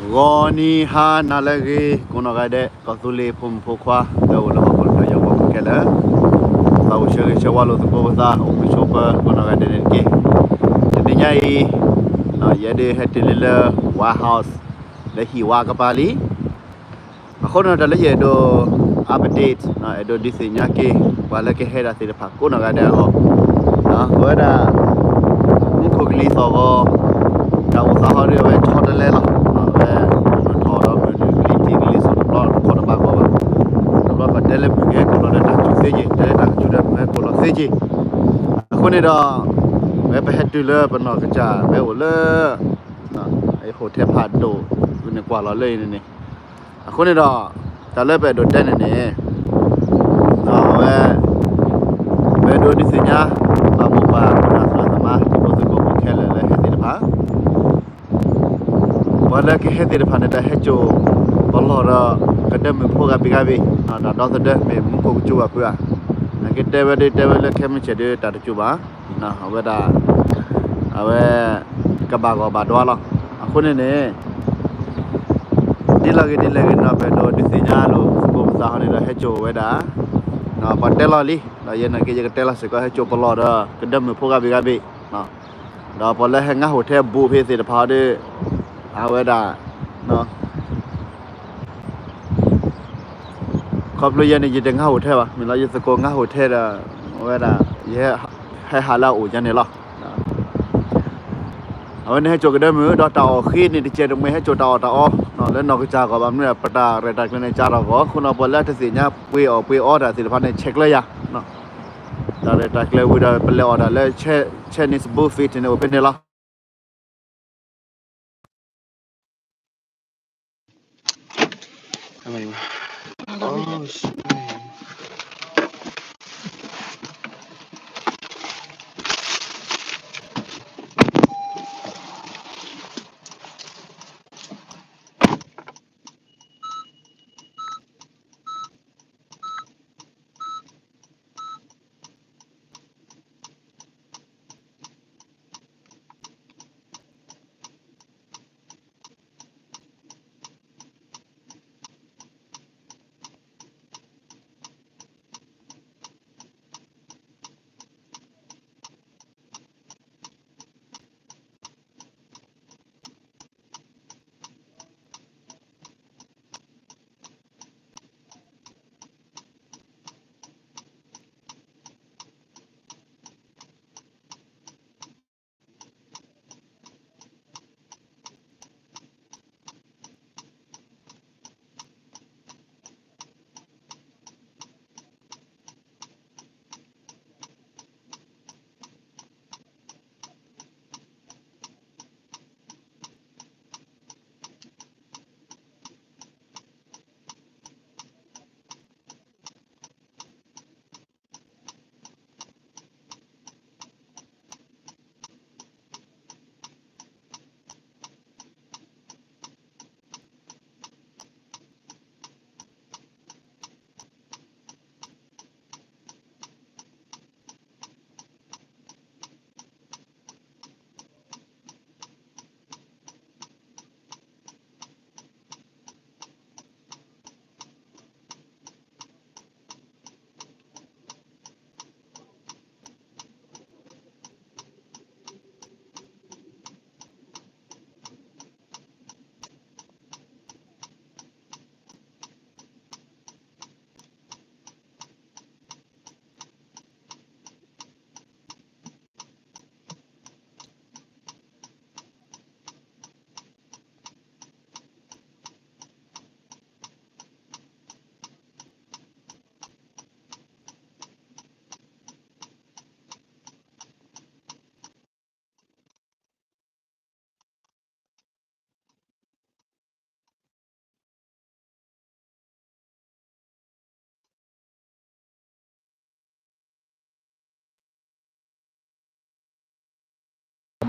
ဂီၤနံၤဟါနၤလၢအဂ့ၤ ကိးနီၢ်ဂၤဒဲး ကီၢ်သူလ့ၤဖိမုၣ်ဖိခွါ လၢအိၣ်လၢဟီၣ်ခိၣ်လၢယွၤပူၤခဲလၢာ်, သးအိၣ်ဆၢဂ့ၤဆၢဝါလိာ်သကိးပသး အိၣ်မုာ်ဆိးပၢၤ ကိးနီၢ်ဂၤဒဲးန့ၣ်တက့ၢ်. တနံၤညါအံၤ ယဲဒၣ်ဟဲတုၤလံလၢ White House လၢဟံၣ်ဝါကပၤလံ. အဃိန့ၣ်ဒီး တၢ်လၢယအဲၣ်ဒိး update အဲၣ်ဒိးဒုးသ့ၣ်ညါက့ၤ ပှၤလၢကဟဲဒၣ်သ့ၣ်တဖၣ်ကိးနီၢ်ဂၤဒဲးအဂီၢ်, ပဝဲဒၣ် မူခိၣ်ကလံၤသီၣ်ဂီၤ တၢ်အိၣ်သးဟီဒ်အဝဲဆီတလဲလီၤ. အဝဲ ထီၣ်ဒီးမုၢ်နုာ်ကလံၤထံးကလံၤစိးတဘျီ တခီတဘၣ်ဂီၢ်ဘၣ်. တဘျီဃီတဲလၢမုၢ်ကဟဲကိၣ်လီၤဒီးတၢ်ကူၣ်သ့က့ၤ, တဲလၢတၢ်ကကူၣ်ဒီးမုၢ်ဟဲကိၣ်လီၤသ့က့ၤ. အဃိန့ၣ်ဒီး ဝဲပဟဲတုၤလၢပနီၢ်ကစၢ် ဝဲအိၣ်လၢ hotel ဖးဒိၣ်န့ၣ်ကွၢ်လီၤလၢအံၤန့ၣ်န့ၣ်, အဃိန့ၣ်ဒီး တၢ်လၢပအဲၣ်ဒိးတဲန့ၣ်န့ၣ် အဝဲ ပအဲၣ်ဒိးဒုးသ့ၣ်ညါ ပမိၢ်ပၢ် ပသရၣ်သမါ တံၤဖိသကိးဖိခဲလၢာ်လၢဟဲသ့ၣ်တဖၣ် ပှၤလၢကဟဲသ့ၣ်တဖၣ်န့ၣ် တၢ်ဟဲစိာ်ပလီၢ်ဒီး ကဒၢမုၣ်ဖိဂၤဘ့ၣ်ဂၤဘ့ၣ်, တၢ်ဒီသဒၢမ့ၢ်မူခိၣ်ကစူၤဘၣ်ဖုးဧါ, အကတဲဝဲဒ်တဲဝဲလၢခဲမုၢ်ဆ့ၣ်ဒ်တၢ်တစိာ်ဘၣ်, အဝဲဒၣ် အဝဲ ကဘၣ်ဂီၢ်ဘၣ်ဒွါလီၤ. အဃိန့ၣ်န့ၣ် ဒ်လဲၣ်ဂ့ၤဒ်လဲၣ်ဂ့ၤန့ၣ် ပအဲၣ်ဒိးဒုးသ့ၣ်ညါလိာ်သကိးပသးဟီန့ၣ်ဒီး ဟဲစိာ်ဝဲဒၣ် ပှၤတဲလီၤလံ, ဒီးယဲန့ၣ်က့ ယကတဲလီၤစ့ၢ်ကီး ဟဲစိာ်ပလီၢ်ဒီး ကဒၢမုၣ်ဖိဂၤဘ့ၣ်ဂၤဘ့ၣ်, ဒီးပှၤလၢဟဲငါ hotel ဘူးဖဲသ့ၣ်တဖၣ်ဒီး အဝဲဒၣ် ခီဖျိယဲန့ၣ် ယတငါ hotel ဘၣ်, မ့ၢ်လီၤ ယသကိးငါ hotel ဒီး အဝဲဒၣ် ယဟဲ ဟဲဟးလၢအအိၣ်ယဲန့ၣ်လီၤ. အဝဲန့ၣ်ဟဲစိာ်ကဒၢမုၣ် ဒီးတၢ်အီၣ်ဃ့န့ၣ် တကဲတမှဲ ဟဲစိာ်တၢ်အီၣ်တၢ်အီ လၢနီၢ်ကစၢ်အဂီၢ်ဘၣ်မနုၤ ပတၢ်ရဲၣ်တၢ်ကျဲၤန့ၣ် ကၢ်ထီၣ်အဂီၢ် အဃိန့ၣ်ပှၤလၢတသ့ၣ်ညါပှ့ၤအီၣ်ပှ့ၤအီတၢ်သ့ၣ်တဖၣ်န့ၣ် ဆဲးကျၢယၤ တၢ်ရဲၣ်တၢ်ကျဲၤဝံၤဒီး ပလဲၤအီၣ်တၢ်လၢ Chinese buffet န့ၣ် အိၣ်ဖဲန့ၣ်လီၤ.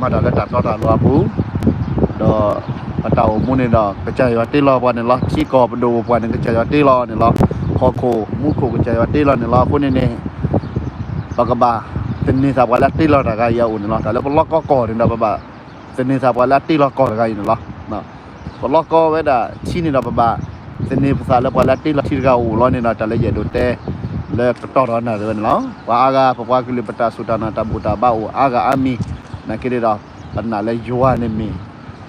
မၤတၢ်လၢတၢ်တီတၢ်လိၤအပူၤ, ဒီးပတၢ်အိၣ်မူန့ၣ်ဒီး ကစၢ်ယွၤတ့လီၤပှၤန့ၣ်လီၤ. ထံကီၢ်ပဒိၣ်ပှၤန့ၣ် ကစၢ်ယွၤတ့လီၤန့ၣ်လီၤ. ဟီၣ်ခိၣ် မူခိၣ် ကစၢ်ယွၤတ့လီၤန့ၣ်လီၤ. အဃိန့ၣ်န့ၣ် ပကဘၣ်သန့ၤသးပှၤလၢအတ့လီၤတၢ်တဂၤအံၤအအိၣ်န့ၣ်လီၤ. တၢ်လၢပလီၢ်ကီၢ်ကီၢ်န့ၣ်ဒီး ပဘၣ်သန့ၤသးပှၤလၢအတ့လီၤကီၢ်တဂၤအံၤန့ၣ်လီၤ. ပလီၢ်ကီဝဲဒၣ်ထံန့ၣ်ဒီး ပဘၣ်သန့ၤပသးလၢပှၤလၢအတ့လီၤထံတဂၤအိၣ်လီၤန့ၣ်ဒီး တၢ်လၢယအဲၣ်ဒိးတဲ လၢကတီၢ်ဒီးနၣ်ရံၣ်ဝဲန့ၣ်လီၤ. ပှၤအါဂၤ ပပှၤကလုာ်ပတၢ်စူၢ်တၢ်နာ်တၢ်ဘူၣ်တၢ်ဘါအိၣ်အါဂၤအါမံၤ, နာ်က့ဒီး ပနာ်လၢယွၤန့ၣ်မ့ၢ်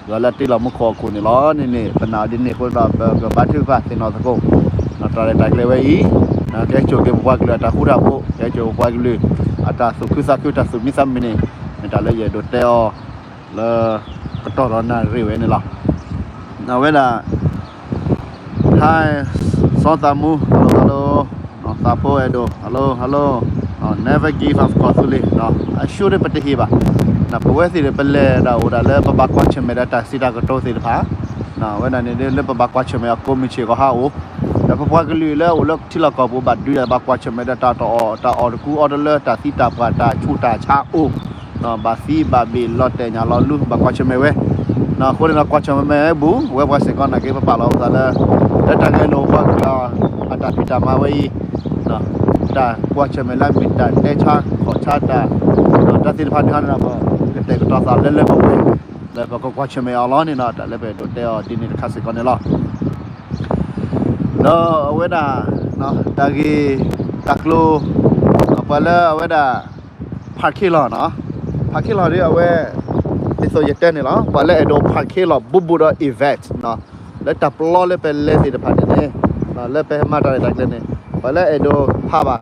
ယွၤလၢအတ့လီၤမူခိၣ်ဟီၣ်ခိၣ်န့ၣ်လီၤန့ၣ်န့ၣ် ပနာ်ဒ်န့ၣ်အဃိဒီး ပကဘါထုကဖၣ်သ့ၣ်နီၣ်သကိး တၢ်ရဲၣ်တၢ်ကျဲၤဝဲအံၤ, ကဟဲစိာ်က့ၤပပှၤကလုာ်အတၢ်ဃူတၢ်ဖိး, ကဟဲစိာ်ပပှၤကလုာ် အတၢ်သူၣ်ခုသးခု တၢ်သူၣ်မံသးမုာ်န့ၣ် မ့ၢ်တၢ်လၢယအဲၣ်ဒိးတဲအီၤ လၢကတီၢ်ဒီးနၣ်ရံၣ်ဝဲန့ၣ်လီၤ. အဝဲဒၣ် Hi စီၤသးမူ hello hello, သးဖိအဲၣ်ဒိး hello hello, never give up ကီၢ်သူလ့ၤ, အရှုံးဒီးပတဟ့ၣ်ဘၣ်. ပဝဲသ့ၣ်ဒီး ပလဲၤဒၣ်အိၣ်ဒၣ်လၢပဘၣ်ကွၢ်ဆၢၣ်မဲာ်ဒီးတၢ်စံးတၢ်ကတိၤသ့ၣ်တဖၣ်, ဝဲဒၣ်န့ၣ်လၢပဘၣ်ကွၢ်ဆၢၣ်မဲာ်အီၤကိးမုၢ်ဆ့ၣ်ကီးဟါအိၣ်, ဒီးပပှၤကလုာ်လၢအိၣ်လၢထံလီၢ်ကီၢ်ပူၤ ဘၣ်ဒုးဒၣ် ဘၣ်ကွၢ်ဆၢၣ်မဲာ်ဒီးတၢ်တအီၣ် တၢ်အီၣ်တကူအီတလၢ တၢ်သံတၢ်ပှၢ် တၢ်ဆူးတၢ်ဆါအိၣ်, ဘၣ်သံဘၣ်ဘ့ၣ် လီၤတဲာ်ညၣ်လီၤလူ ဘၣ်ကွၢ်ဆၢၣ်မဲာ်ဝဲ, အဃိန့ၣ်ဒီး ကွၢ်ဆၢၣ်မဲာ်မဲာ်ဘူး ဝဲပှၤစ့ၢ်ကီးနာ်က့ ပပာ်လီၤပသးလၢ လၢတၢ်ဂဲၤလိာ်ပှၤကလုာ်အတၢ်ဖံးတၢ်မၤဝဲအံၤ, တၢ်ကွၢ်ဆၢၣ်မဲာ်လၢအမ့ၢ်တၢ်တဲဆါခီၣ်ဆါတၢ်, တၢ်သ့ၣ်တဖၣ်န့ၣ်ဟီန့ၣ်ဒီး ပကတဲာ်ကတီၤသးလၢလၢပှဲၤပှဲၤ လၢပကကွၢ်ဆၢၣ်မဲာ်အီၤလီၤန့ၣ်ဒီး တၢ်လၢပအဲၣ်ဒိးတဲအီၤဒ်န့ၣ်တခါစ့ၢ်ကီးန့ၣ်လီၤ. ဒီးအဝဲဒၣ် တၢ်ဂ့ၢ်တၢ်ကျိၤ ပှၤလၢအဝဲဒၣ် ဖးခ့လီၤနီၤ, ဖးခ့လီၤဒီးအဝဲ ဒ်သိးယတဲန့ၣ်လီၤ ပှၤလၢအဲၣ်ဒိးဖးခ့လီၤ ဘူးဘူးဒီး event နီၤ, လၢတၢ်ပျီလၢပလဲၤသ့ၣ်တဖၣ်န့ၣ်န့ၣ် လၢပဟဲမၤတၢ်ရဲၣ်တၢ်ကျဲၤန့ၣ် ပှၤလၢအဲၣ်ဒိးဖးဘၣ်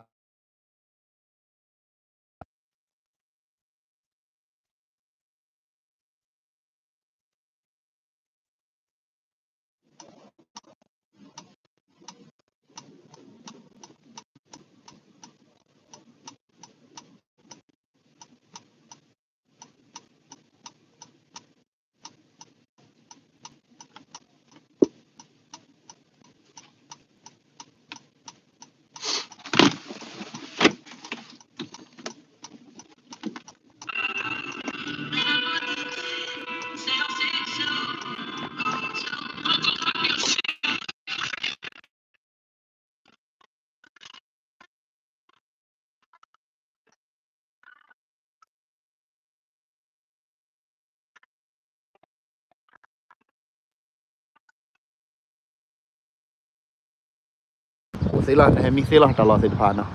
အိၣ်သ့လီၤ နဟဲမံသ့လီၤ တၢ်လီၢ်သ့ၣ်တဖၣ်နီၤ,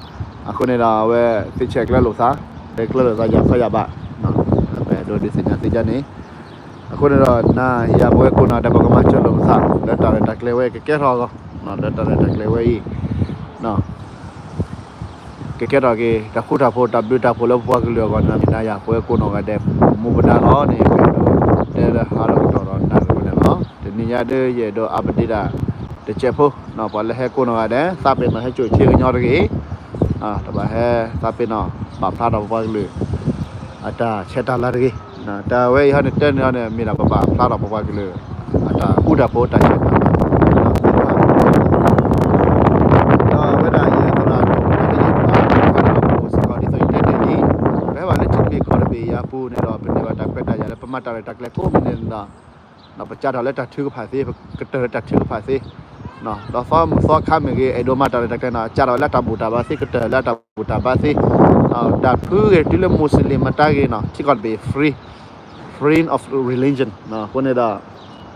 အဃိန့ၣ်ဒီး အဝဲသ့ၣ်ဆဲးကျၢလိာ်သး, ကျၢလိာ်သးယၤခီယၤဘၣ်, ပအဲၣ်ဒိးဒုးသ့ၣ်ညါသ့ၣ်ညါန့ၣ်, အဃိန့ၣ်ဒီး နၤယၤပဝဲကိးနီၤဒဲး ပကမၤစၢၤလိာ်ပသး လၢတၢ်ရဲၣ်တၢ်ကျဲၤဝဲကကဲထီၣ်အဂီၢ်, လၢတၢ်ရဲၣ်တၢ်ကျဲၤဝဲအံၤ ကကဲထီၣ်က့ၤ တၢ်ဃူတၢ်ဖိး တၢ်ဘျုးတၢ်ဖှိၣ်လၢပပှၤကလုာ်အဂီၢ်န့ၣ် မ့ၢ်နၤယၤပဝဲကိးနီၤဂၤဒဲး မူပဒါလီၤန့ၣ် ပအဲၣ်ဒိးတဲလၢဟါလီၤကတီၢ်ဒီးနၣ်ရံၣ်ဝဲန့ၣ်လီၤ. တနံၤညါဒ်ယအဲၣ်ဒိး update ဒၣ် တစဲးဖိ ပှၤလၢဟဲကိးနီၤဂၤဒဲး သးပ့ၤနီၣ်ဟဲစိာ်ဆ့ကညီတဂ့ၤ, တဘၣ်ဟဲသးပ့ၤနီၣ် ပာ်ဖျါထီၣ်ပပှၤကလုာ် အတၢ်ဆဲးတၢ်လၤတဂ့ၤ, တၢ်ဝဲအံၤဟီန့ၣ် တဲန့ၣ်ဟီန့ၣ် မ့ၢ်ဒၣ်ပဘၣ်ဖျါထီၣ်ပပှၤကလုာ် အတၢ်ဃူတၢ်ဖိး တၢ်ဆဲးတၢ်လၤ ဒီးအဝဲဒၣ်ယသရၣ်ဒိၣ် တၢ်လၢယသရၣ်ဒိၣ် စ့ၢ်ကီးဒ်သိးယတဲတ့ၢ်လံ, ပဟဲဘၣ်လၢထံတဘ့ၣ်ကီၢ်တဘ့ၣ်အံၤအပူၤန့ၣ်ဒီး ပန့ၢ်ဘၣ်တၢ်ခွဲးတၢ်ယာ်လၢပမၤတၢ်ရဲၣ်တၢ်ကျဲၤကိးမုၢ်နံၤန့ၣ်ဒီး ပစးထီၣ်လၢတၢ်ထုကဖၣ်သ့, ပကတၢၢ်လၢတၢ်ထုကဖၣ်သ့, ဒီးသီမုၢ်သီခါမ့ၢ်ဂ့ၤ အဲၣ်ဒိးမၤတၢ်ရဲၣ်တၢ်ကျဲၤန့ၣ် စးထီၣ်လၢတၢ်ဘူၣ်တၢ်ဘါသ့, ကတၢၢ်လၢတၢ်ဘူၣ်တၢ်ဘါသ့, တၢ်ဖုဂ့ၤ တုၤလၢမူးစလ့ၣ်မတၤဂ့ၤနီၤ ထံကီၢ်တဘ့ၣ် free, freedom of religion အဃိန့ၣ်ဒီး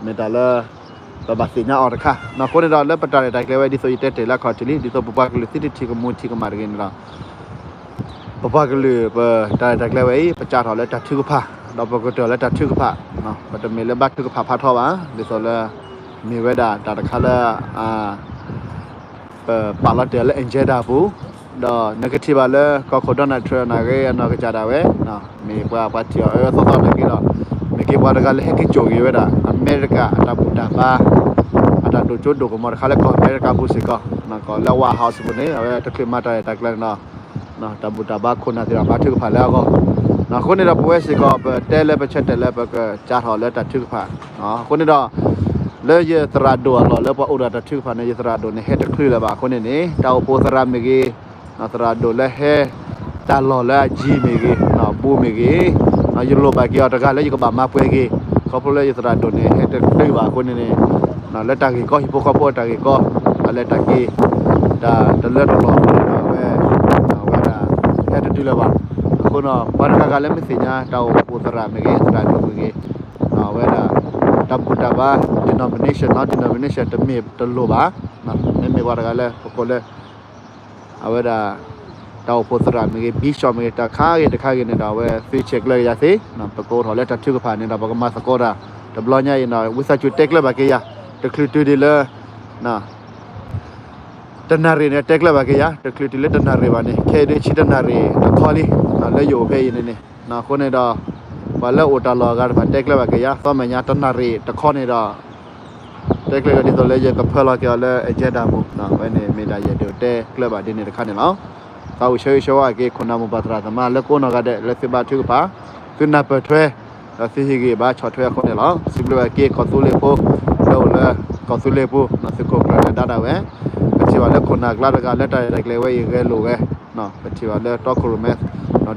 မ့ၢ်တၢ်လၢ ပဘၣ်သ့ၣ်ညါအီၤတခါ, အဃိန့ၣ်ဒီးလၢပတၢ်ရဲၣ်တၢ်ကျဲၤဝဲ ဒ်သိးယတဲတ့ၢ်လၢအခီၣ်ထံးလံ, ဒ်သိးပပှၤကလုာ်သုတထံၣ်ကမူၣ်ထံၣ်ကမၣ်တဂ့ၤန့ၣ်ဒီး ပပှၤကလုာ်ပတၢ်ရဲၣ်တၢ်ကျဲၤဝဲအံၤ ပစးထီၣ်လၢတၢ်ထုကဖၣ်, ဒီးပကတၢၢ်လၢတၢ်ထုကဖၣ်, ပတမ့ၢ်လၢဘါထုကဖၣ်ဖးထီဘၣ်, ဒ်သိးလၢ မ့ၢ်ဝဲဒၣ်တၢ်တခါလၢ ပပာ်လီၤတ့ၢ်လၢ agenda အပူၤ, ဒီးနကထံၣ်ဘၣ်လၢကီၢ်ခိၣ် Donald Trump နာ်ဂ့ၤ အနီၢ်ကစၢ်ဒၣ်ဝဲ မ့ၢ်ပှၤပှၤထံၣ်အီၤအၢအၢသီသီနာ်က့ဒီး မ့ၢ်က့ၤပှၤတဂၤလၢဟဲက့ၤစိာ်က့ၤဝဲဒၣ် အမဲရကၤအတၢ်ဘူၣ်တၢ်ဘါ အတၢ်ဒိၣ်စိဒိၣ်ကမီၤတခါလၢကီၢ်အမဲရကၤပူၤစ့ၢ်ကီး, ကီၢ်လၢ White House အပူၤန့ၣ် အဝဲတချုးမၤတၢ်ရဲၣ်တၢ်ကျဲၤန့ၣ်ဒီး တၢ်ဘူၣ်တၢ်ဘါခိၣ်နၢ်သ့ၣ်တဖၣ်ဘါထုကဖၣ်လၢအဂီၢ်, အဃိန့ၣ်ဒီးပဝဲစ့ၢ်ကီး ပတဲလၢပဆၢတဲာ်လၢပကစးထီၣ်လၢတၢ်ထုကဖၣ်, အဃိန့ၣ်ဒီး လၢယသရၣ်ဒိၣ်အလီၢ်လၢပှၤအိၣ်ဒီးတၢ်ထုကဖၣ်န့ၣ် ယသရၣ်ဒိၣ်န့ၣ် ဟဲတချုးလၢၤဘၣ်အဃိန့ၣ်န့ၣ် တၢ်အိၣ်ဖှိၣ်သရၣ်မ့ၢ်ဂ့ၤ, သရၣ်ဒိၣ်လၢဟဲ တၢ်လီၢ်လၢအယံၤမ့ၢ်ဂ့ၤ, ဘူးမ့ၢ်ဂ့ၤ, ယလိၣ်ဘၣ်က့ၤအီၤတဂၤလၢယကဘၣ်မၤပှဲၤဂ့ၤ, ခီဖျိလၢယသရၣ်ဒိၣ်န့ၣ် ဟဲတချုးဘၣ်အဃိန့ၣ်န့ၣ် လၢတၢ်ဂ့ၢ်ကီ ဟံၣ်ဖိဃီဖိအတၢ်ဂ့ၢ်ကီ, တၢ်လဲၤတၢ်က့ၤ တၢ်တလၢတလီၢ်အဃိန့ၣ်ဒီး အဝဲ အဝဲဒၣ် ဟဲတတုၤလၢၤဘၣ်, အဃိန့ၣ် ပှၤတဂၤဂၤလၢမ့ၢ်သ့ၣ်ညါ တၢ်အိၣ်ဖှိၣ်သရၣ်မ့ၢ်ဂ့ၤ သရၣ်ဒိၣ်မ့ၢ်ဂ့ၤ, အဝဲဒၣ် တၢ်ဘူၣ် တၢ်ဘါ denomination နီၤ denomination တမ့ၢ်တလိၣ်ဘၣ်, မ့မ့ၢ်ပှၤတဂၤလၢပကိးလၢ အဝဲဒၣ် တၢ်အိၣ်ဖှိၣ်သရၣ်မ့ၢ်ဂ့ၤ bishop မ့ၢ်ဂ့ၤ တၢ်ခါဂ့ၤတခါဂ့ၤန့ၣ်ဒီး အဝဲသုဆဲးကျၢကယၤသ့, ပကအိးထီၣ်လၢတၢ်ထုကဖၣ်န့ၣ်ဒီး ပကမၤသကိးတၢ် တဘျီညါအံၤဒီး ဝံသးစူၤတဲကျၢဘၣ်က့ၤယၤ, တချုးတုၤဒံးလၢ တနၣ်ရံၣ်န့ၣ် တဲကျၢဘၣ်က့ၤယၤ, တချုးတုၤလၢတနၣ်ရံၣ်ဘၣ်န့ၣ် ခဲအံၤဒ်ဆံတနၣ်ရံၣ်တခီလံ, လၢယအိၣ်ဖဲအံၤန့ၣ်န့ၣ်, အဃိန့ၣ်ဒီး ပှၤလၢအိၣ်တၢ်လီၢ်အဂၤတဖၣ်တဲကျၢဘၣ်က့ၤယၤ, သီမဲာ်ညါတနၣ်ရံၣ်တခီန့ၣ်ဒီး တဲကျၢက့ၤဒ်သိးလၢယကဖၢလီၤက့ၤအီၤလၢ agenda ပူၤ, အဝဲန့ၣ်မ့ၢ်ဒၣ်ယအဲၣ်ဒိးတဲကျၢဘၣ်ဒ်န့ၣ်တခါန့ၣ်လီၤ. သးအိၣ်ဆၢဂ့ၤဆၢဝါက့ၤ ခိၣ်နၢ်မိၢ်ပၢ်သရၣ်သမါ လၢကိးနီၢ်ဂၤဒဲး လၢသုဘါထုကဖၣ်, သုနၢ်ပၢၢ်ထွဲ ဒီးသုဟ့ၣ်ဂံၢ်ဘါဆီၣ်ထွဲအဃိန့ၣ်လီၤ. စံးဘျုးဘၣ်က့ၤကီၢ်သူလ့ၤဖိ လၢအိၣ်လၢကီၢ်သူလ့ၤပူၤ သုးခိၣ်ကျၢၢ်လၢဒါဒၣ်ဝဲ, ပထံၣ်ဘၣ်လၢခိၣ်နၢ်ကျါတဂၤလၢတၢ်ရဲၣ်တၢ်ကျဲၤဝဲအံၤဂဲၤလိာ်ဝဲ, ပထံၣ်ဘၣ်လၢတီခိၣ်ရိၣ်မဲ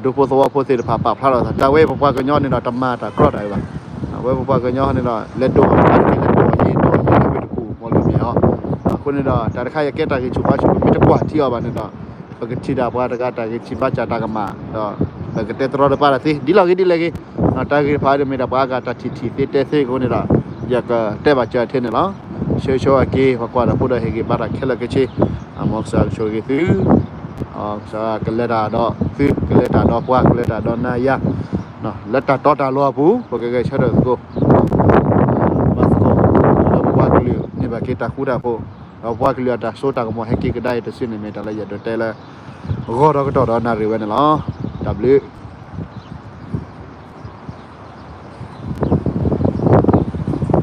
ဒူဖိသဝီဖိသ့ၣ်တဖၣ်ပာ်ဖျါထီၣ်သး တၢ်ဝဲပပှၤကညီန့ၣ်ဒီးတမၤတၢ်ကြီတၢ်အံၤဘၣ်, ဝဲပပှၤကညီန့ၣ်ဒီး လဲၤဒိးအီၤတခါတခါ လဲၤဒိးအီၤယံၤဒိးအီၤယံၤလၢဝ့ၢ်တကူၣ် မီၢ်လၢမ့ၢ်အီၤ, အဃိန့ၣ်ဒီး တၢ်တခါယကဲတၢ်ဂံၢ်ဆူၣ်ဘါဆူၣ် ပမ့ၢ်တကွၢ်ထံအီၤဘၣ်န့ၣ်ဒီး ပကထံၣ်ဒၣ်ပှၤတဂၤတၢ်ဂံၢ်ဆံးဘါစၢ်တၢ်ကမၣ်ဒီး ပကတဲတရီတပါတၢ်သ့ ဒ်လဲၣ်ဂ့ၤဒ်လဲၣ်ဂ့ၤ, တၢ်ဂ့ၢ်တဖၣ်ဒီးမ့ၢ်ဒၣ်ပှၤအဂၤတၢ်ထံၣ်ထံၣ်သ့တဲသ့အဃိန့ၣ်ဒီး ယကတဲဘၣ်စၢၤထဲန့ၣ်လီၤ. ဆၢဂ့ၤဆၢဝါက့ၤ ပှၤကွၢ်တၢ်ဖိဒီးဟ့ၣ်ဂံၢ်ဘါတၢ်ခဲလၢာ်ခဲဆ့, မ်ကစၢ်ကဆိၣ်ဂ့ၤသု, ကစၢ်ကလဲၤတၢ်ဒီးသု ကလဲၤတၢ်ဒီးပှၤ ကလဲၤတၢ်ဒီးနၤယၤ လၢတၢ်တီတၢ်လိၤအပူၤ ပကဂဲၤဆၢထၢၣ်သကိး ဘၣ်သကိး ဒီးပပှၤကလုာ်န့ၢ်ဘၣ်က့ၤတၢ်ဃူတၢ်ဖိး, ဒီးပပှၤကလုာ်အတၢ်စိတၢ်ကမီၤဟဲက့ၤကဒါအံၤတစုန့ၣ် မ့ၢ်တၢ်လၢယအဲၣ်ဒိးတဲလၢ ဂီၤဒီးကတီၢ်ဒီး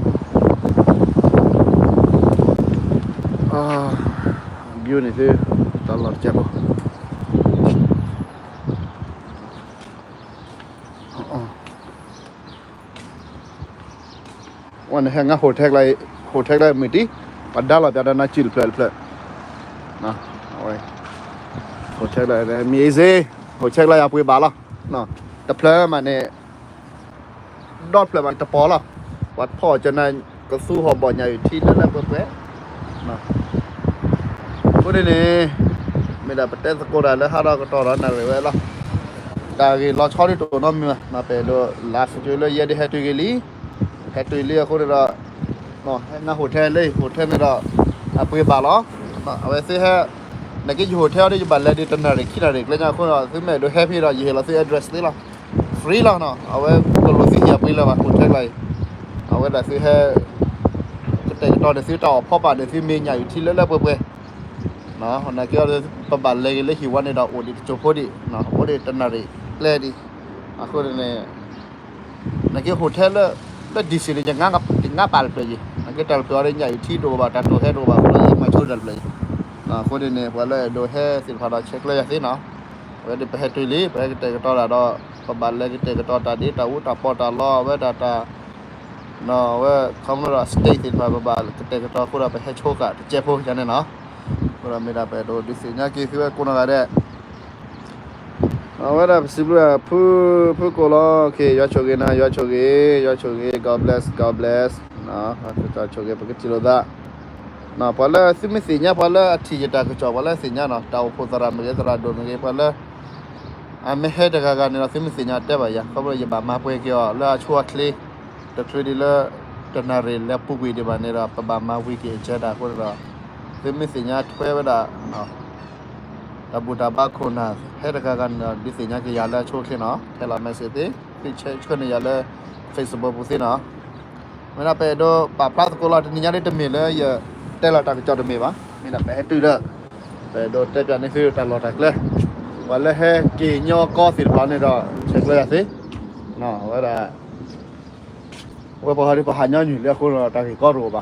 နၣ်ရံၣ်ဝဲန့ၣ်လီၤ. တၢ်ဘျုး view န့ၣ်သု တၢ်လီၢ်တကဲးဖိ ဝဲန့ၣ်ဟဲငါ hotel ကျါ hotel ကျါမုၢ်တံၢ် ပှၤဒါလီၤပျးဒီးနါစုၣ်တဖျၢၣ်တဖျၢၣ်, hotel ကျါ amazing, hotel ကျါယၤပှ့ၤဘၣ်လီၤ, တဖျၢၣ်မးန့ၣ် ဒီဖျၢၣ်မးတပီၤလီၤ, ပှၤဖီၣ်ကနၣ် ကသူဟီၣ်ဘီၣ်ညၣ်အုၣ်ထံလၢလၢပှဲၤပှဲၤ အဃိန့ၣ်န့ၣ် မ့ၢ်ဒၣ်ပတဲသကိးတၢ်လၢဟးဒီးကတီၢ်ဒီးနၣ်ရံၣ်ဝဲလီၤ. တၢ်ဂ့ၢ်လီၤဆီဒ်တအိၣ်နီတမံၤဘၣ်, ပအဲၣ်ဒိးလၢ်စကၢလၢယဲဒ်ဟဲတုၤဂ့ၤလံ, ဟဲတုၤလံအဃိန့ၣ်ဒီး ဟဲနါ hotel လၢ hotel န့ၣ်ဒီး အပှ့ၤဘၣ်လီၤ. အဝဲသ့ၣ်ဟဲ နက့ယ hotel အီၤဒီး ယဘၣ်လဲၤဒံးတနၣ်ရံၣ်ခံနၣ်ရံၣ်ကျဲညါအဃိန့ၣ်ဒီး သုမ့ၢ်အဲၣ်ဒိးဟဲဖဲဒီး ယဟ့ၣ်လီၤသု address သ့လီၤ. free လီၤနီၤ, အဝဲတလိၣ်သုဟ့ၣ်အပှ့ၤလၢၤဘၣ် hotel လီၤအံၤ, အဝဲဒၣ်သုဟဲ ကတဲာ်ကတီၤန့ၣ် သုတၢ်အီၣ်ဖီပာ်န့ၣ် သုမ့ၢ်ညၣ်အုၣ်ထံလၢလၢပှဲၤပှဲၤ နာ်က့ ပဘၣ်လဲၤဂ့ၤလၢဟံၣ်ဝါန့ၣ်ဒီး အိၣ်ဒံးတစိၢ်ဖိဒံး, အိၣ်ဒံးတနၣ်ရံၣ်ကျဲဒံး, အဃိန့ၣ် နာ်က့ hotel လၢ လၢ D C န့ၣ် ယငါပာ်တဖျၢၣ်ယံၤ, နာ်က့တၢ်တဖျၢၣ်အီၤဒ်ညၣ်အုၣ်ထံတအိၣ်ဘၣ် တၢ်တိၢ်ဟဲတအိၣ်ဘၣ်အဃိဒီး ယမၤဆိတၢ်တဖျၢၣ်ယံၤ, အဃိန့ၣ်န့ၣ် ပှၤလၢအဲၣ်ဒိးဟဲသ့ၣ်တဖၣ်ဒီး ဆဲးကျၢယၤသ့နီၤ, အဝဲဒ်ပဟဲတုၤလံ ပဟဲကတဲာ်ကတီၤတၢ်ဒီး ပဘၣ်လဲၤကတဲာ်ကတီၤတၢ်ဒ်တၢ်အူတၢ်ပီးတၢ်လီ အဝဲဒၣ်တၢ် အဝဲ ခီဖျိဒီး state သ့ၣ်တဖၣ် ပဘၣ်ကတဲာ်ကတီၤအဃိဒီး ပဟဲဆိကးတစဲးဖိယၤန့ၣ်နီၤ, အဃိဒီးမ့ၢ်ဒၣ်ပအဲၣ်ဒိးဒုးသ့ၣ်ညါက့ၤသုဝဲကိးနီၢ်ဂၤဒဲး အဝဲဒၣ်ပစံးဘျုးဖု ဖုကိးလီၤ, ယွၤဆိၣ်ဂ့ၤနၤ ယွၤဆိၣ်ဂ့ၤ ယွၤဆိၣ်ဂ့ၤ God bless, God bless, ဆိၣ်ဂ့ၤ ပကထံၣ်လိာ်သး, ပှၤလၢသုမ့ၢ်သ့ၣ်ညါ ပှၤလၢအထံၣ်ယတၢ်ကစီၣ် ပှၤလၢသ့ၣ်ညါနီၤ တၢ်အိၣ်ဖှိၣ်သရၣ်မ့ၢ်ဂ့ၤ သရၣ်ဒိၣ်မ့ၢ်ဂ့ၤ ပှၤလၢ အမ့ၢ်ဟဲတဂၤဂၤန့ၣ်ဒီး သုမ့ၢ်သ့ၣ်ညါတဲဘၣ်ယၤ ခီဖျိယဘၣ်မၤပှဲၤက့ၤအီၤလၢအဆိအချ့, တချုးဒံးလၢ တနၣ်ရံၣ်လၢပူၤကွံာ်ဒံးဘၣ်န့ၣ်ဒီး ပဘၣ်မၤဝံၤက့ၤအကဲဒၣ်အဃိန့ၣ်ဒီး သုမ့ၢ်သ့ၣ်ညါထွဲဝဲဒၣ် တၢ်ဘူၣ်တၢ်ဘါခိၣ်နၢ် ဟဲတဂၤဂၤန့ၣ်ဒီး ဒုးသ့ၣ်ညါက့ၤယၤလၢအဆိအချ့နီၤ, ထဲလီၤ message သ့, သုဆဲးဆှၢန့ၢ်ယၤလၢ Facebook ပူၤသ့နီၤ, မ့ၢ်ဒၣ်ပအဲၣ်ဒိးပာ်ဖျါသကိးလီၤ တနံၤညါဒ်တမ့ၢ်လၢယတဲလီၤတၢ်ကစီၣ်တမ့ၢ်ဘၣ်, မ့ၢ်ဒၣ်ပဟဲတုၤလၢ ပအဲၣ်ဒိးတဲပၠးန့ၢ်သုတၢ်လီၢ်တၢ်ကျဲ, ပှၤလၢဟဲက့ၤညီကီသ့ၣ်တဖၣ်န့ၣ်ဒီး ဆဲးကျၢယၤသ့, အဝဲဒၣ် ဝဲပှၤဟီဒ်ပှၤဟးညီနုၢ်လံအဃိဒီး တၢ်ဂ့ၢ်ကီတအိၣ်ဘၣ်,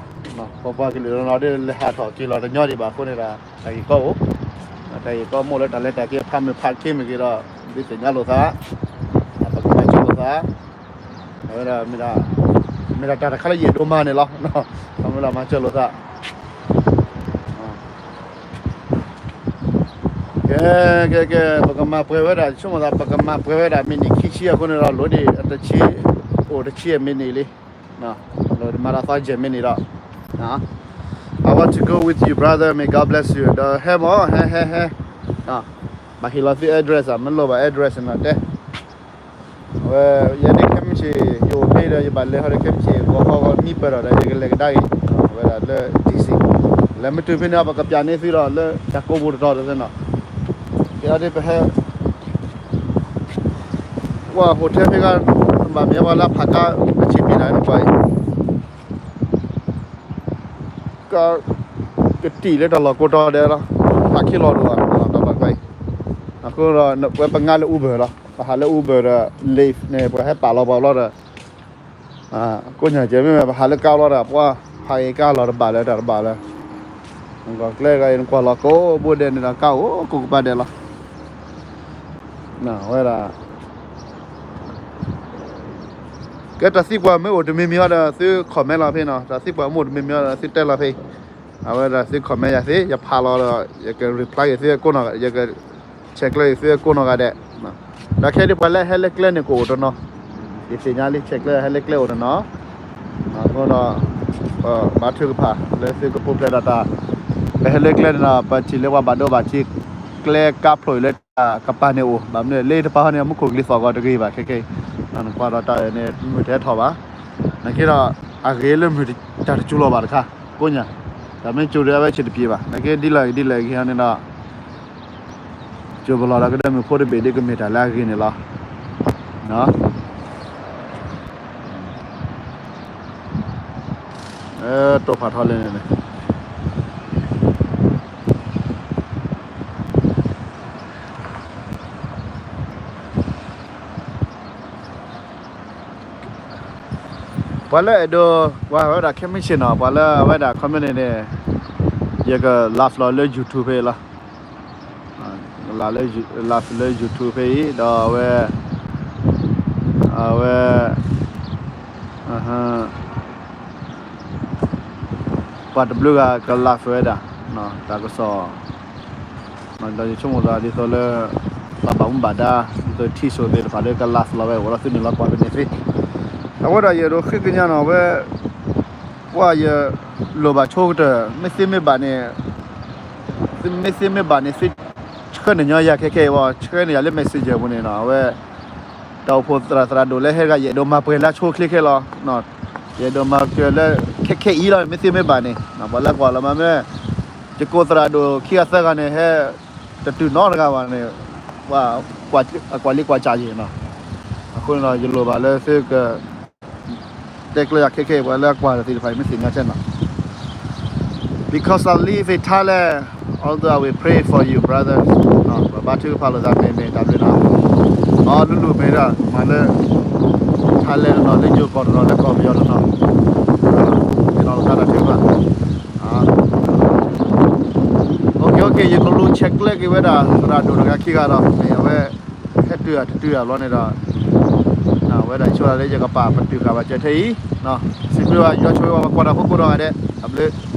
ပပှၤကလုာ်လီၤဒ်လဲၤဟးထီၣ်က့ၤလီၤတညီဒံးဘၣ်အဃိန့ၣ်ဒီး တၢ်ဂ့ၢ်ကီအိၣ်, တၢ်ဂ့ၢ်ကီမိၢ်လၢတၢ်လဲၤတၢ်က့ၤဖးမုၢ်ဖးခ့မ့ၢ်ဂ့ၤဒီး ဒုးသ့ၣ်ညါလိာ်သး, ပကမၤစၢၤလိာ်သး, အဝဲဒၣ် မ့ၢ်ဒၣ်တၢ်တခါလၢယအဲၣ်ဒိးမၤန့ၣ်လီၤ, မ့ၢ်ဒၣ်မၤစၢၤလိာ်သး ကဲ ကဲ ကဲ ပကမၤပှဲၤဝဲဒၣ် ဆိကမိၣ်သး ပကမၤပှဲၤဝဲဒၣ် မံးနံးခံဆံအဃိန့ၣ်ဒီး လိၣ်ဒံးတဆံ အိၣ်တဆံအမံးနံးလံ, လိၣ်ဒံးမၤဒီးသီယဲၢ်မံးနံးဒီး I want to go with you, brother. May God bless you. ဒီးဟဲမၢ် ဟဲ ဟဲ ဟဲ ဘၣ်ဟ့ၣ်လီၤသု address မ့ၢ်လိၣ်ဘၣ် address နီၤတဲ အဝဲ ယဲဒၣ်ခဲမုၢ်ဆ့ၣ် ယအိၣ်ဖဲ ဒီးယဘၣ်လဲၤဟီဒီးခဲမုၢ်ဆ့ၣ် ဂီၤခီဂီၤမံပၢၢ်ဒီး ယကလဲၤကဒါက့ၤ ဝဲဒၣ်လၢ D C လၢမ့ၢ်တုၤဖဲန့ၣ် ပကပျးန့ၢ်သုဒီးလၢတၢ်ကိးပူၤတတီၤတသ့နီၤ, ကဲအီၤဒ်ပဟဲ ကွၢ် hotel ဖဲဂၤ ဘၣ်မ့ၢ်ပှၤလၢအဖးကါ အဆံးပံးနၤနကွၢ်အံၤ ကတံၢ်လၢတၢ်လီၢ်ကိးတီၤဒဲးလီၤ, ဖးခံလီၤဒိၣ်ဘၣ် တၢ်လီၢ်ကွၢ်အံၤ, အဃိဒီး ဝဲပငါလၢ Uber လီၤ, ပဟးလၢ Uber ဒီး Lyft န့ၣ် ပှၤဟဲပာ်လီၤပှၤဘျီဒီး ကိးညါကဲမ့ၢ် ပဟးလၢကါဘျီဒီး ပှၤဖးက့ၤကါလီၤတဘၣ်လၢတၢ်တဘၣ်လၢ ကျဲဂၤအံၤ နကွၢ်လီၤကိးဘိဒဲးန့ၣ်ဒီး ကါအိၣ်ကိးကပၤဒဲးလီၤ, ဝဲဒၣ် ကဲတၢ်သံကွၢ်မ့ၢ်အိၣ်တမံၤမံၤအီၤဒီး သု comment လီၤဖဲနီၤ, တၢ်သံကွၢ်မ့ၢ်အိၣ်တမံၤမံၤအီၤဒီး သုတဲလီၤဖဲ, အဝဲဒၣ်သု comment ယၤသ့ ယဖးလီၤဒီး ယက reply က့ၤသုကိးနီၤ ယက ဆဲးကျၢက့ၤသုကိးနီၤဂၤဒဲး, ဒီးခဲဒ်ပှၤလၢဟဲလၢကျဲန့ၣ်ကအိၣ်တနီၤ, ယသ့ၣ်ညါလံ ဆဲးကျၢဟဲလၢကျဲအိၣ်တနီၤ, အဃိဒီး ဘါထုကဖၣ်လၢသုကပူၤဖျဲးဒီးတၢ်, ပဟဲလၢကျဲန့ၣ်ဒီး ပထံၣ်လၢပှၤဘၣ်ဒိဘၣ်ထံး ကျဲကါဖျိးအံၤလၢတၢ်ကပၤန့ၣ်အိၣ် ဘၣ်မနုၤလၢတပၤဟီန့ၣ် မူခိၣ်ကလံၤသီၣ်ဂီၤတဂ့ၤဘၣ်ခဲခဲအံၤ, နကွၢ်ဒီးတၢ်အံၤန့ၣ် မုၢ်တဟဲထီၣ်ဘၣ်, နာ်က့ဒီး အဂ့ၤလၢမုၢ်တၢ်တစူၤလီၤဘၣ်တခါ, ကိးညါ, တၢ်မ့ၢ်စူၤဒီးအဝဲဆံးတပျ့ၤဘၣ်, နာ်က့ဒ်လဲၣ်ဂ့ၤဒ်လဲၣ်ဂ့ၤဟီန့ၣ်ဒီး ကၠိပလီၢ်ဒီးကဒၢမုၢ်ဖိတဘ့ၣ်ဒ်ကမ့ၢ်တၢ်လၢအဂ့ၤန့ၣ်လီၤ. တိာ်ဖးထီလဲၣ်န့ၣ်န့ၣ် ပှၤလၢအဲၣ်ဒိး ပှၤဝဲဒၣ်ခဲမုၢ်ဆ့ၣ်နီၤ ပှၤလၢအဝဲဒၣ် comment န့ၣ်န့ၣ် ယက live လီၤလၢ YouTube ဖဲအံၤလီၤ. လၢ live လၢ YouTube ဖဲအံၤ ဒီးအဝဲ အဝဲ ပှၤတဘျုးဂၤက live ဝဲဒၣ် တၢ်ကစီၣ် ဒီးယဆိကမိၣ်သးဒ်သိးလၢ ပှၤဘၣ်မူဘၣ်ဒါ ဒ်သိးထံၣ်စိၤသ့ၣ်တဖၣ်လၢက live လီၤဝဲ အိၣ်ဒီးသုန့ၣ်လီၤ ကွၢ်ဖဲန့ၣ်သ့. အဃိဒီးယအဲၣ်ဒိးဃ့ကညးနီၤ အဝဲ ပှၤယလိၣ်ဘၣ်ဆိကတၢၢ် မ့ၢ်သ့မ့ၢ်ဘၣ်န့ၣ် မ့ၢ်သ့မ့ၢ်ဘၣ်န့ၣ် သုဆှၢန့ၢ်ညီယၤခဲခဲအံၤ ဆှၢန့ၢ်ယၤလၢ messenger ပူၤန့ၣ်နီၤ အဝဲ တၢ်အိၣ်ဖှိၣ်သရၣ်သရၣ်ဒိၣ်လၢဟဲတဂၤ ယအဲၣ်ဒိးမၤပှဲၤလၢဆိချ့ခဲလီၤ. ယအဲၣ်ဒိးမၤစၢၤလၢခဲခဲအံၤလီၤ မ့ၢ်သ့မ့ၢ်ဘၣ်န့ၣ် ပှၤလၢကွၢ်လီၤမးမ့ၢ် ယကိးသရၣ်ဒိၣ်ခံဂၤသၢဂၤန့ၣ် ဟဲတတုၤနီတဂၤဘၣ်န့ၣ် အကွၢ်လံကွၢ်စၢ်ယံၤနီၤ. အဃိန့ၣ်ဒီး ယလိၣ်ဘၣ်လၢသုက တဲကျၢၤယၤခဲခဲအံၤ ပှၤလၢအကွၢ်တၢ်သ့ၣ်တဖၣ်အံၤ မ့ၢ်သ့ၣ်ညါထဲနီၤ because I live in Thailand, although I will pray for you, brother. ပဘါထုကဖၣ်လိာ်သးမ့ၢ်မ့ၢ်တၢ်ဘျုးနီၤ. အီၤလူလူမ့ၢ်ဒၣ် မၤလၢ Thailand တနီၤ လၢယိၤကီၢ်တနီၤ လၢကီၢ်ပယီၤတနီၤ သ့ၣ်နီၣ်လိာ်သးတၢ်ထုကဖၣ် OK, OK, ယကလူၤဆဲးကျၢက့ၤဝဲဒၣ် သရၣ်ဒိၣ်တဂၤခံဂၤဒီး မ့ၢ်အဝဲ ဟဲတုၤဧါတတုၤဧါဘျီန့ၣ်ဒီး ဝဲဒၣ်ဆိဒၣ်လၢယကပာ်ပတုာ်ဃာ်ဘၣ်စၢၤထဲအံၤ စံးဘျုးဘၣ် ယွၤဆိၣ်ဂ့ၤဘၣ်ပှၤကွၢ်တၢ်ဖိကိးနီၢ်ဂၤဒဲး တၢ်ဘျုး